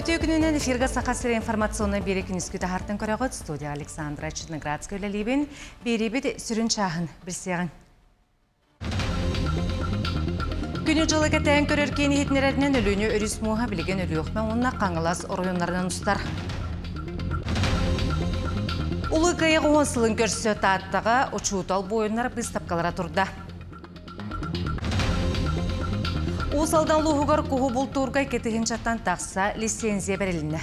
Үтүө күнүнэн эфиргэ Саха сирэ информационнай биэри күнүскү таһартан көрөҕүт. Студия Александра Черноградская үлэлиибин. Биэриибит сүрүн чааһын билсиэҕиҥ. Күнү-дьылы кэтээн көрөр киин иһитиннэрэринэн Өлүөнэ өрүс мууһа билигин Өлүөхүмэ уонна Хаҥалас оройуоннарынан устар. Улуу Кыайыы уон сылын көрсө Тааттаҕа учуутал буойуннар быыстапкалара турда. Уус Алдан улууһугар куһу бултуурга 2 тыһыынчаттан тахса лицензия бэрилиннэ.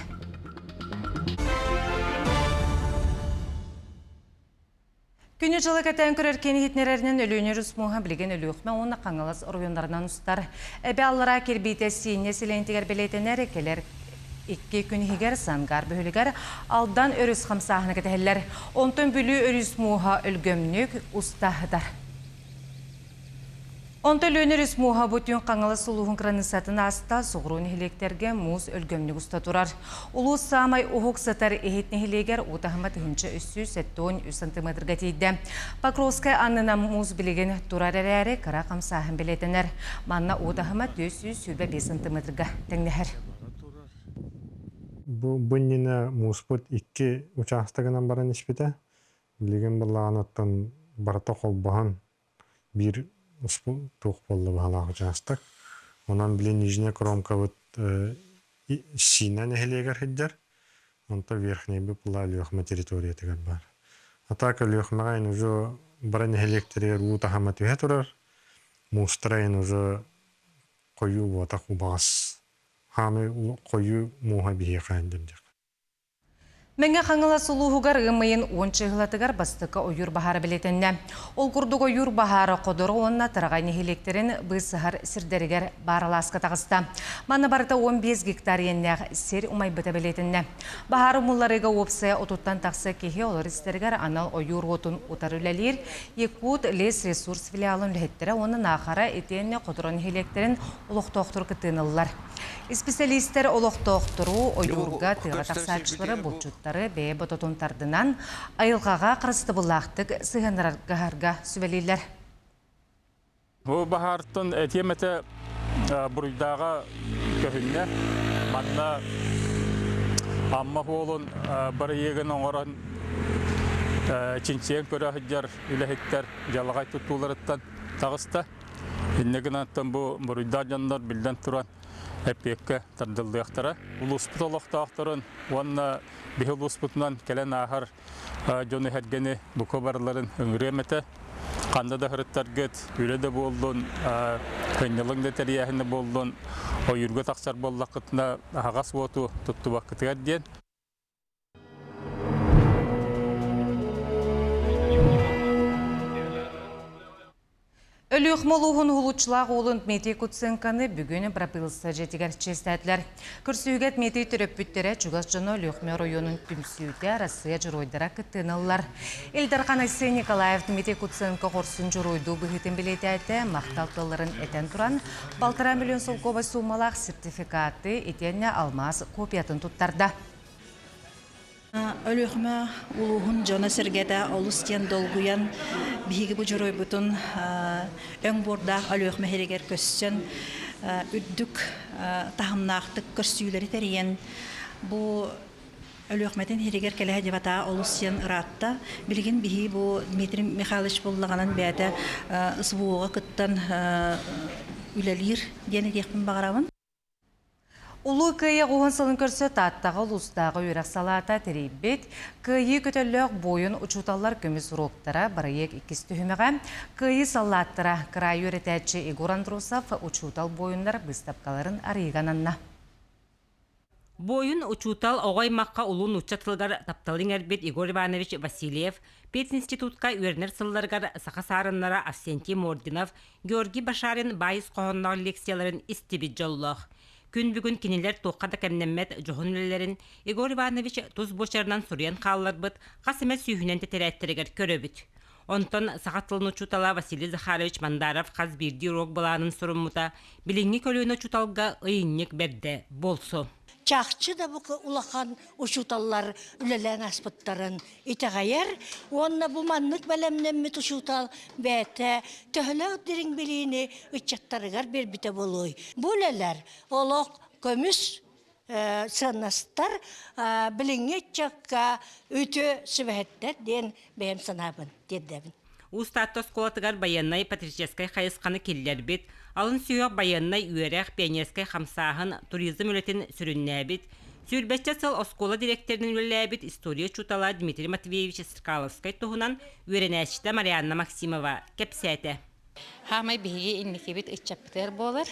Күнү-дьылы кэтээн көрөр киин иһитиннэрэринэн Өлүөнэ өрүс мууһа билигин Өлүөхүмэ уонна Хаҥалас оройуоннарынан устар. Эбэ аллараа кирбиитэ Сиинньэ сэлиэнньэтигэр бэлиэтэнэр, кэлэр икки күн иһигэр Сангаар бөһүөлэгэр Алдан өрүс хамсааһына кэтэһэллэр. Онтон Бүлүү өрүс мууһа өлгөмнүк уста сытар. Онто Өлүөнэ өрүс мууһа бу түүн Хаҥалас улууһун кыраныыссатын ааста, соҕуруу нэһилиэктэргэ муус өлгөмнүк уста турар. Улуус саамай уһук сытар Иһит нэһилиэгэр уу таһыма 1373 сантиметрга тиийдэ. Покровскай аннынан муус билигин турар эрээри, кыра хамсааһын бэлиэтэнэр. Манна уу таһыма 425 сантиметрга тэҥнэһэр. Бу бу иннинэ мууспут икки учаастагынан баран испитэ. Билигин былаанаттан барыта холбоһон биир туох буолла баһылаах учаастак. Онон били Нижняя Кромкабыт Сиинэ нэһилиэгэр сылдьар, онто Верхнийбыт була Өлүөхүмэ территориятыгар баар. А так Өлүөхүмэҕэ эн уже бары нэһилиэктэригэр уу таһыма түһэ турар, муустара эн уже хойуу буотах убаҕас хаамыы хойуу мууһа биһиэхэ эн диэх. Мэҥэ Хаҥалас улууһугар ыам ыйын уон чыыһылатыгар бастакы ойуур баһаара бэлиэтэннэ. Ол курдук ойуур баһаара Ходоро уонна Тараҕай нэһилиэктэрин быысаһар сирдэригэр баар алааска таҕыста. Манна барыта 15 гектар иэннээх сир умайбыта бэлиэтэннэ. Баһаары умулларыыга уопсайа отуттан тахса киһи олор истэригэр анал ойуур уотун утары үлэлиир Якут лесресурс филиалын үлэһиттэрэ уонна Наахара итиэннэ Ходоро нэһилиэктэрин олохтоохторо кыттыыны ыллылар. Исписэлиистэр олохтоохтору, ойуурга, тыаҕа тахсааччылары, булчуттары бэйэ бототун тардынан, айылҕаҕа харыстабыллаахтык сыһыаннарарга сүбэлииллэр. Бу баһаартан этиэм этэ буруйдааҕа көһүннэ. Манна Амма уолун бырайыагын оҥорон чинчийэн көрө сылдьар үлэһиттэр дьалаҕай тутууларыттан таҕыста. Инньэ гынан бу буруйдаах дьоннор биллэн туран эппиэккэ тардыллыахтара. Улууспут олохтоохторун уонна биһи улууспутунан кэлэн ааһар дьону сэргэни бука барыларын ыҥырыам этэ. Ханна да сырыттаргыт, үлэ да буоллун, сынньалаҥ да тэрийээһинэ буоллун, ойуурга тахсар буоллаххытына аһаҕас уоту туттубаккытыгар диэн. Өлүөхүмэ улууһун уһулуччулаах уолун Дмитрий Куценконы бүгүн бырапыылыста дьиэтигэр чиэстээтилэр. Көрсүһүүгэ Дмитрий төрөппүттэрэ, чугас дьоно Өлүөхүмэ оройуонун түмсүүтэ, Арассыыйа дьоруойдара кыттыыны ыллар. Ил Дархан Айсен Николаев Дмитрий Куценко хорсун дьоруойдуу быһыытын бэлиэтээтэ, махтал тылларын этэн туран, балтараа миллион солкуобай суумалаах сертификаты итиэннэ алмаас копиятын туттарда. Өлүөхүмэ улууһун дьоно-сэргэтэ олус диэн долгуйан, биһиги бу дьоруойбутун өҥ буордаах Өлүөхүмэ иһигэр көссөн, үрдүк таһымнаахтык көрсүүлэри тэрийэн, бу Өлүөхүмэтин иһигэр кэлэ сылдьыбатаҕа олус диэн ыраатта. Билигин биһиги бу Дмитрий Михайлович буллаҕынан бэйэтэ СВО-ҕа кыттан үлэлиир диэн этиэхпин баҕарабын. Улуу Кыайыы уһун сылын көрсө Тааттаҕа улуустааҕы үөрэх салаата тэрийбит Кыайыы көтөллөөх буойун учууталлар көмүс уруоктара бырайыак иккис түһүмэҕэ Кыайыы саллааттара кыраайы үөрэтээччи Егор Андросов учуутал буойуннар быыстапкаларын арыйыыга ананна. Буойун учуутал оҕо аймахха улуу нуучча тылыгар тапталы иҥэрбит Егор Иванович Васильев пединститутка үөрэнэр сылларыгар саха саарыннара Авсентий Мординов, Георгий Башарин баай ис хоһоонноох лекцияларын истибит дьоллоох. Күн бүгүн кинилэр туохха да кэмнэммэт дьоһун үлэлэрин Егор Иванович тус буочарынан суруйан хаалларбыт хас эмэ сүүһүнэн тэтэрээттэригэр көрөбүт. Онтон саха тылын учуутала Василий Захарович Мандаров хас биирдии уруок былаанын суруммута билиҥҥи көлүөнэ учууталга ыйынньык бэрдэ буолсу. Чахчы да бу улахан учууталлар үлэлээн ааспыттарын итэҕэйэр уонна бу маннык бэлэмнэммит учуутал бэйэтэ төһөлөөх дириҥ билиини ыччаттарыгар биэрбитэ буолуой? Бу үлэлэр олох көмүс. сыаннастар билиҥҥи ыччакка үтүө сүбэһиттэр диэн бэйэм санаабын тиэрдэбин. Уус Таатта оскуолатыгар байыаннай-патриотическай хайысханы киллэрбит, алын сүһүөх байыаннай үөрэх, пионерскай хамсааһын, туризм үлэтин сүрүннээбит, сүүрбэччэ сыл оскуола дириэктэринэн үлэлээбит история учуутала Дмитрий Матвеевич Стрекаловскай туһунан үөрэнээччитэ Марианна Максимова кэпсээтэ. Хаамай биһиги инникибит ыччаппытыгар буолар.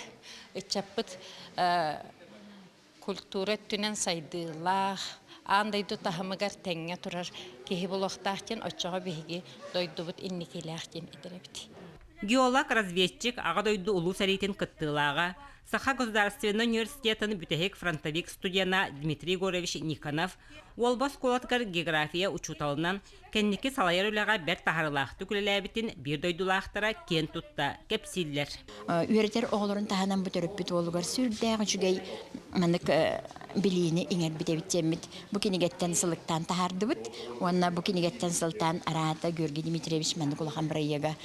Ыччаппыт культура өттүнэн сайдыылаах, аан дойду таһымыгар тэҥҥэ турар киһи буолуохтаах диэн оччоҕо биһиги дойдубут инникилээх диэн этэрэбит. Геолог, разведчик, Аҕа дойду Улуу сэриитин кыттыылааҕа, Саха государственнай университетын бүтэһик фронтовик студена Дмитрий Егорович Никонов Уолба оскуолатыгар география учууталынан кэнники салайар үлэҕэ бэрт таһаарыылаахтык үлэлээбитин биир дойдулаахтара киэн тутта кэпсииллэр. Үөрэтэр оҕолорун таһынан бу төрөппүт уолугар сүрдээх үчүгэй маннык билиини иҥэрбит эбит диэммит бу кинигэттэн сылыктаан таһаардыбыт уонна бу кинигэттэн сылтаан араата Георгий Дмитриевич маннык улахан бырайыага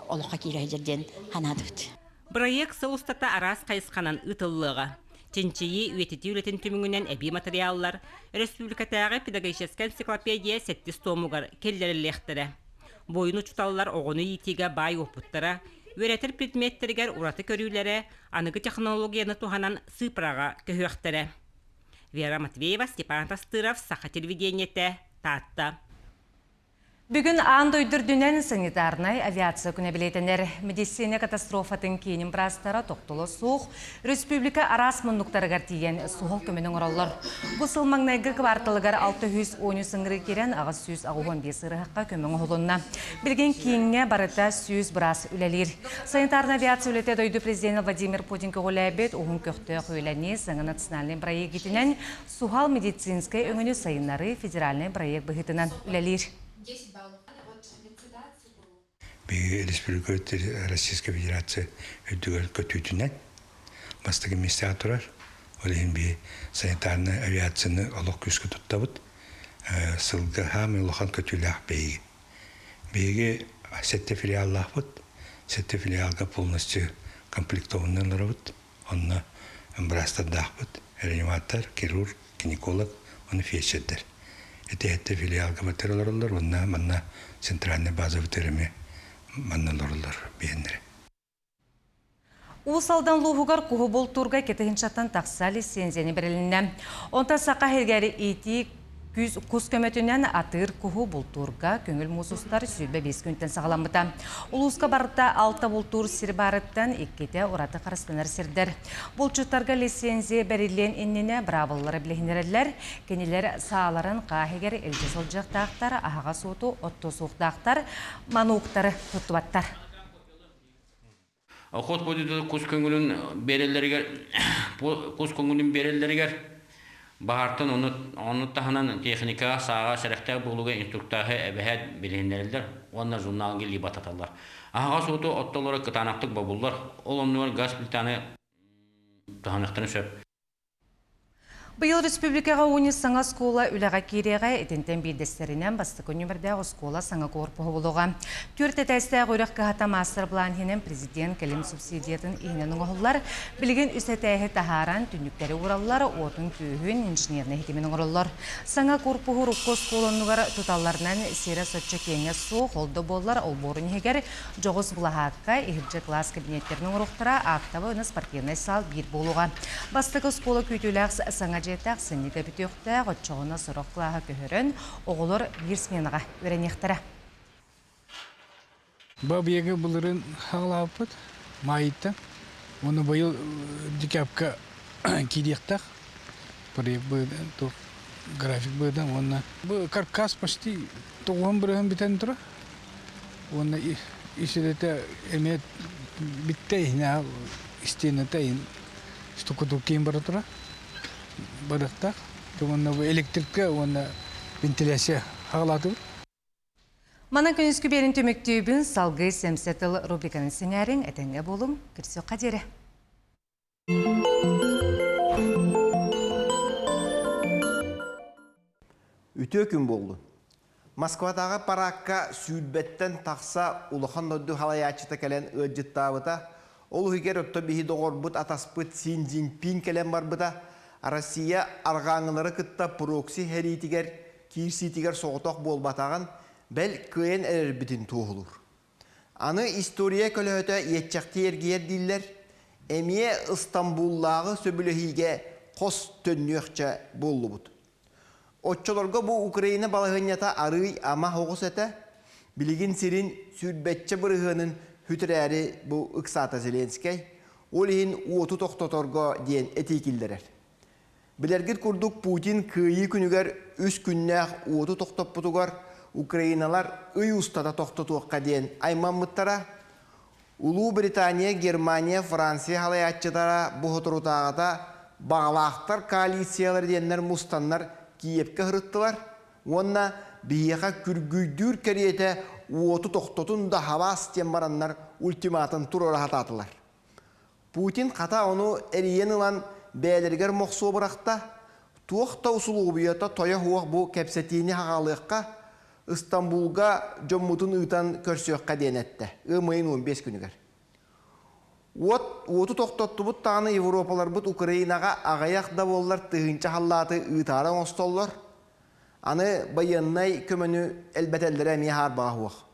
олоххо киирэ сылдьар диэн санаатыбыт. Бырайыак сыл устата араас хайысханан ыытыллыаҕа. Чинчийии, үйэтитии үлэтин түмүгүнэн эбии матырыйааллар Өрөспүүбүлүкэтээҕи педагогическай энциклопедия сэттис туомугар киллэриллиэхтэрэ. Буойун учууталлар оҕону иитиигэ баай уопуттара, үөрэтэр предметтэригэр ураты көрүүлэрэ аныгы технологияны туһанан сыыппараҕа көһүөхтэрэ. Вера Матвеева, Степан Тастыров, Саха телевидениетэ, Таатта. Бүгүн аан дойду үрдүнэн санитарнай авиация күнэ бэлиэтэнэр. Медицина катастрофатын киинин быраастара тохтоло суох республика араас муннуктарыгар тиийэн суһал көмөнү оҥороллор. Бу сыл маҥнайгы кварталыгар 613 ыҥырыы киирэн 885 ыарыһахха көмө оҥоһулунна. Билигин кииҥҥэ барыта 100 быраас үлэлиир. Санитарнай авиация үлэтэ дойду президенэ Владимир Путин көҕүлээбит уһун көхтөөх үлэни саҥа национальнай бырайыак Суһал медицинскэй өҥөнү сайыннарыы федеральнай бырайыак быһыытынан үлэлиир. Биһиги республика Российскай Федерация үрдүгэр көтүүтүнэн бастакы миэстэҕэ турар. Ол иһин биһи санитарнай авиацияны олох күүскэ туттабыт. Сылга хаамай улахан көтүүлээх биһиги. Биһиги сэттэ филиаллаахпыт. Сэттэ филиалга полностью комплектованный олоробут. Онно быраастардаахпыт, реаниматор, хирург, гинеколог уонна фельдшердэр. Ити филиалга батыр олороллор уонна манна центральный базовый төрөмү манна олороллор биһэннэрэ. Уус Алдан улууһугар куһу бултуурга 2 тыһыынчаттан тахса лицензияны бэрилиннэ. Онтон Саха сиригэр иитии кус көмөтүнэн атыыр куһу бултуурга көҥүл муус устар 25 күнтэн саҕаламмыта. Улууска барыта алта бултуур сир баарыттан иккитэ ураты харыстанар сирдэр. Булчуттарга лицензия бэриллиэн иннинэ быраабылалары билиһиннэрэллэр. Кинилэр сааларын хааһыгар илдьэ сылдьыахтаахтар, аһаҕас уоту оттуо суохтаахтар, манууктары туттубаттар. Охот кус көҥүлүн биэрэллэригэр кус көҥүлүн биэрэллэригэр баһаартан ону ону таһынан техникаҕа сааҕа сэрэхтээх буолууга инструктааһы эбэһээт билиһиннэрэллэр уонна журналга илии баттаталлар. Аһаҕас уоту оттолоро кытаанахтык бобуллар, ол оннугар газ плитаны туһаныахтарын сөп. Быйыл республикаҕа уни саҥа оскуола үлэҕэ киириэҕэ, итинтэн биирдэстэринэн бастакы нүмердээх оскуола саҥа корпуһа булуоҕа. Түөрт этээстээх үрэх кыһата мастер-план иһинэн президент кэлим субсидиятын иһинэн оҥоһуллар. Билигин үс этээһи таһааран, түннүктэри уураллар, уотун-күөһүн, инженернэй ситимин оҥороллор. Саҥа корпуһу урукку оскуола оннугар туталларынан сирэ соччо киэҥэ суох, ол да буоллар олбуорун иһигэр Дьоҕус былаһаакка иһирдьэ кылаас кэбиниэттэрин оҥоруохтара, актовай уонна спортивнай саал биир буолуоҕа. Бастакы оскуола күүтүүлээх саҥа дьиэтэ ахсынньыга бүтүөхтээх, оччоҕуна сорох кылааһы көһөрөн, оҕолор биир сменаҕа үөрэниэхтэрэ. Бу объегы былырын хаҕалаабыппыт Маайыттан. Уонна быйыл декабрьга киириэхтээх проект быһыытынан, график быһыытынан уонна бу каркас почти тоҕуһун бырыһын бүтэн турар. Уонна ис үлэтэ эмиэ бүттэ иһинэ истиэнэтэ иһин штукатуркиин бара турар барыахтаах. Уонна бу электрика уонна вентиляция хаҕалаатыбыт. Манан күнүскү биэрин түмүктүүбүн салгыы сэмсэ тыл рубриканы сэҥээриҥ, этэҥҥэ буолуҥ, көрсүөххэ диэри. Үтүө күн буоллун. Москватааҕы параакка сүүрбэттэн тахса улахан дойду халайааччыта кэлэн ыалдьыттаабыта. Ол иһигэр отто биһи доҕорбут атаспыт Си Цзиньпин кэлэн барбыта. Россия арҕааҥҥылары кытта прокси сэриитигэр киирсиитигэр соҕотох буолбатаҕын, бэл кыайан эрэрбитин туоһулуур. Аны история көлөһөтө иэччэхтии эргийэр дииллэр, эмиэ Ыстамбуллааҕы сөбүлэһиигэ хос төннүөхчэ буоллубут. Оччолорго бу Украина балаһыанньата арыый ама оҕус этэ, билигин сирин сүүрбэччэ бырыһыанын сүтэрээри бу ыксаата Зеленскэй, ол иһин уоту тохтоторго диэн этии киллэрэр. Билэргит курдук Путин Кыайыы күнүгэр үс күннээх уоту тохтоппутугар украиналар ый устата тохтотуохха диэн аймаммыттара. Улуу Британия, Германия, Франция халайааччытара бу соторутааҕыта баҕалаахтар коалициялар диэннэр мустаннар Киевкэ сырыттылар уонна биһиэхэ күргүйдүүр кэриэтэ уоту тохтотун да хабаас диэн бараннар ультиматум туруора сатаатылар. Путин хата ону эрийэн ылан бэйэлэригэр мохсуо бырахта, туох да усулуобуйата тойо суох бу кэпсэтиини хаҕалыахха, Ыстамбулга дьоммутун ыытан көрсүөххэ диэн эттэ. Ыам ыйын 15 күнүгэр. Уот, уоту тохтоттубут даҕаны Европаларбыт Украинаҕа аҕыйах да буоллар тыһыынча халлааты ыытаары оҥостоллор. Аны байыаннай көмөнү элбэтэллэрэ эмиэ хаарбаҕа суох.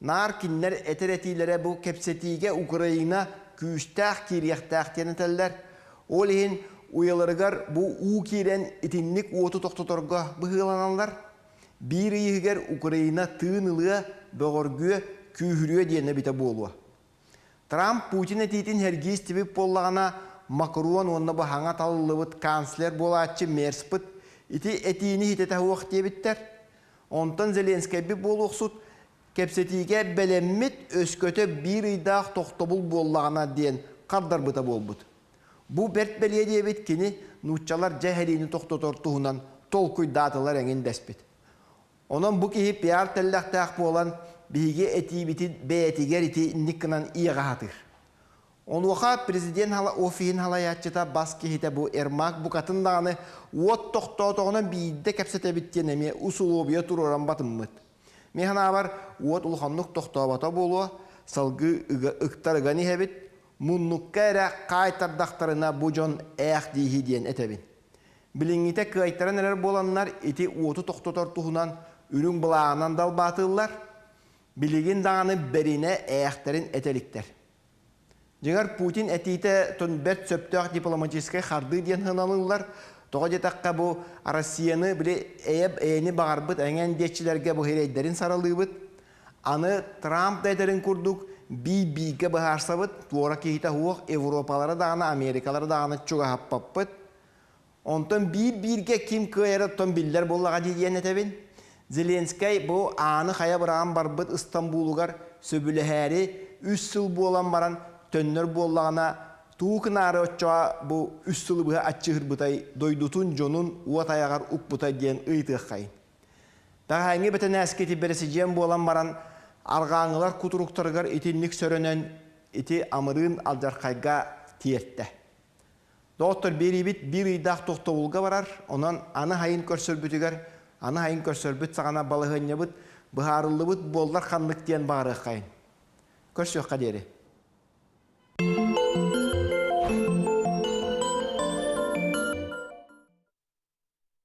Наар кинилэр этэр этиилэрэ бу кэпсэтиигэ Украина күүстээх киириэхтээх диэн этэллэр. Ол иһин уйаларыгар бу уу киирэн итинник уоту тохтоторго быһыыланаллар. Биир ый иһигэр Украина тыын ылыа, бөҕөргүө, күүһүрүө диэн эбитэ буолуо. Трамп Путин этиитин сэргии истибит буоллаҕына, Макрон уонна бу хаҥа талыллыбыт канцлер буолааччы Мерспыт ити этиини ситэтэ суох диэбиттэр. Онтон Зеленскэйбит буолуохсут кэпсэтиигэ бэлэммит өскөтө биир ыйдаах тохтобул буоллаҕына диэн хардарбыта буолбут. Бу бэрт бэлиэ диэбит кини нууччалар дьэ сэриини тохтотор туһунан толкуйдаатылар эҥин дэспит. Онон бу киһи пиар тэллэхтээх буолан биһиги этиибитин бэйэтигэр ити инник гынан иэҕэ сатыыр. Онуоха президент офиһын халайааччыта бас киһитэ бу Ермак букатын даҕаны уот тохтоотоҕуна биирдэ кэпсэтэбит диэн эмиэ усулуобуйа туруоран батыммыт. Мин санаабар, уот улаханнык тохтообото буолуо, салгыы ыктар ыган иһэбит, муннукка эрэ хаайтардахтарына бу дьон ээх дииһи диэн этэбин. Билиҥҥитэ кыайтаран эрэр буоланнар ити уоту тохтотор туһунан үрүҥ былааҕынан далбаатыыллар, билигин даҕаны бэринэ ээхтэрин этэ иликтэр. Дьиҥэр, Путин этиитэ бэрт сөптөөх дипломатическай хардыы диэн сыаналыыллар. Тоҕо диэтэххэ, бу Россияны били эйэ эйэни баҕарбыт эҥэн диэччилэргэ бу сирэйдэрин саралыыбыт. Аны Трамп да этэрин курдук бии-бииргэ быһаарсабыт, туора киһитэ суох Европалары даҕаны, Америкалары даҕаны чугаһаппаппыт. Онтон биир-бииргэ ким кыайара оттон биллэр буоллаҕа дии диэн этэбин. Зеленскэй бу ааны хайа быраҕан барбыт Ыстамбулугар сөбүлэһээри үс сыл буолан баран төннөр буоллаҕына туу кынаары оччоҕо бу үс сылы быһа аччыһырбытай дойдутун дьонун уот айаҕар укпутай диэн ыйытыаххайын. Бэҕэһээҥҥи бэтэнээски ити бэрэсидьиэн буолан баран арҕааҥҥылар кутуруктарыгар итинник сөрөнөн ити амырыын алдьархайга тиэртэ. Доҕоттор, биэриибит биир ыйдаах тохтобулга барар, онон аны сайын көрсөрбүтүгэр, аны сайын көрсөрбүт саҕана балаһыанньабыт быһаарыллыбыт буоллар ханнык диэн баҕарыаххайын. Көрсүөххэ диэри.